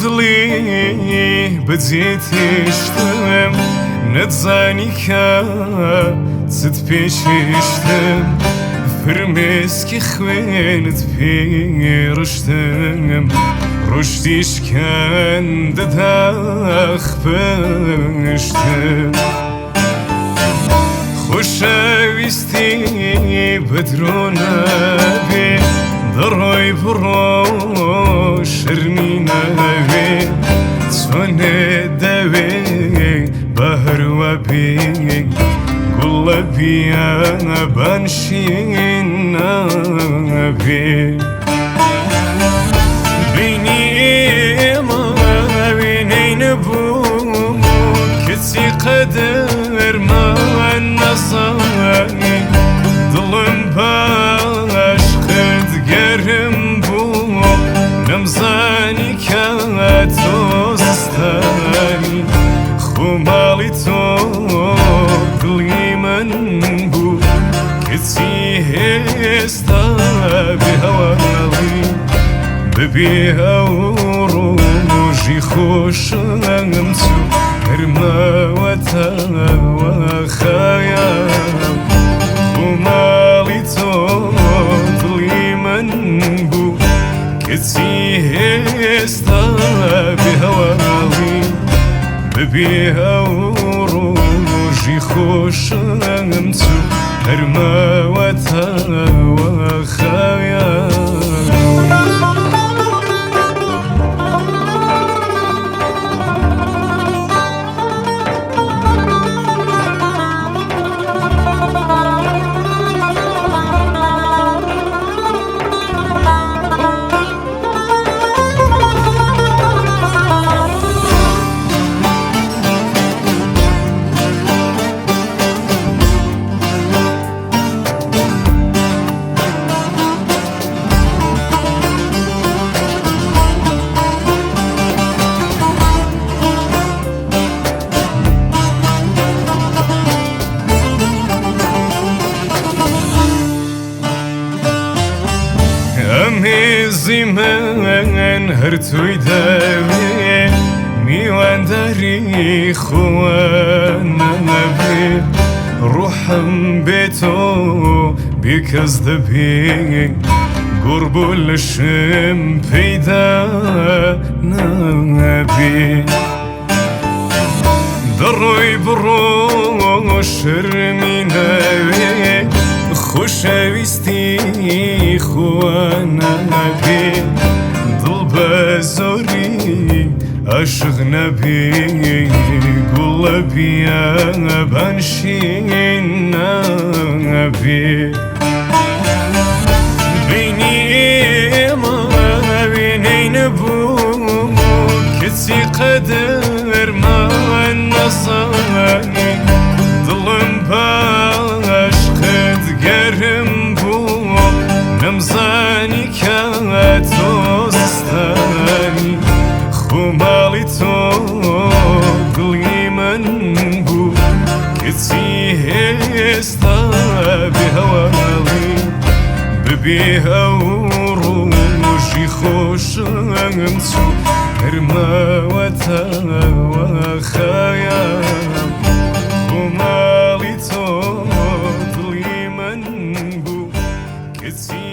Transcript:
دڵی بەجێت هێشتم، نەتزانی کە چت پێشێشتم، فرمێسکی خوێنت پێڕشتم، ڕۆشتیش کەندە داخ پشتم. خۆشەویستی بە درۆ نەبێ، دەڕۆی بڕۆ شەرمی نەوێ، چۆنێ دەوێ بە هەروە بێ، گوڵە بیابان شین نابێ. بینی ئێمە وێنەی نەبوو، کەچی قەدرمان نەزانی، دڵم بەعشقت گەرم بوو، نەمزانی کە تۆ زستانی، خۆ ماڵی تۆ دڵی من بوو، کەچی ئێستا بێ هەواڵی، بەبێ ئەو ڕۆژی خۆشم چوو، هەرماوەتەوە خەیاڵ، خۆ ماڵی تۆ دڵی من بوو، کەچی ئێستا بێ هەواڵی، بەبێ ئەو ڕۆژی خۆشم چوو، هەرماوەتەوە خەیاڵ. ئەم هێزی من هەر تۆی دەوێ، میوانداری خوا نەبێ، ڕۆحم بێ تۆ بێکەس دەبێ، گوڕ بۆ لەشم پەیدا نابێ. دەڕۆی بڕۆ شەرمی نەوێ، خۆشەویستی خوا نەبێ، دڵ بە زۆری عاشق نەبێ، گوڵە بیابان شین نابێ. بینی ئێمە وێنەی نەبوو، کەچی قەدرمان نەزانی، دڵم بەعشقت گەرم بوو، نەمزانی کە تۆ زستانی، خۆ ماڵی تۆ دڵی من بوو، کەچی ئێستا بێ هەواڵی، بەبێ ئەو ڕۆژی خۆشم چوو، هەرماوەتەوە خەیاڵ، خۆ ماڵی تۆ دڵی من بوو، کەچی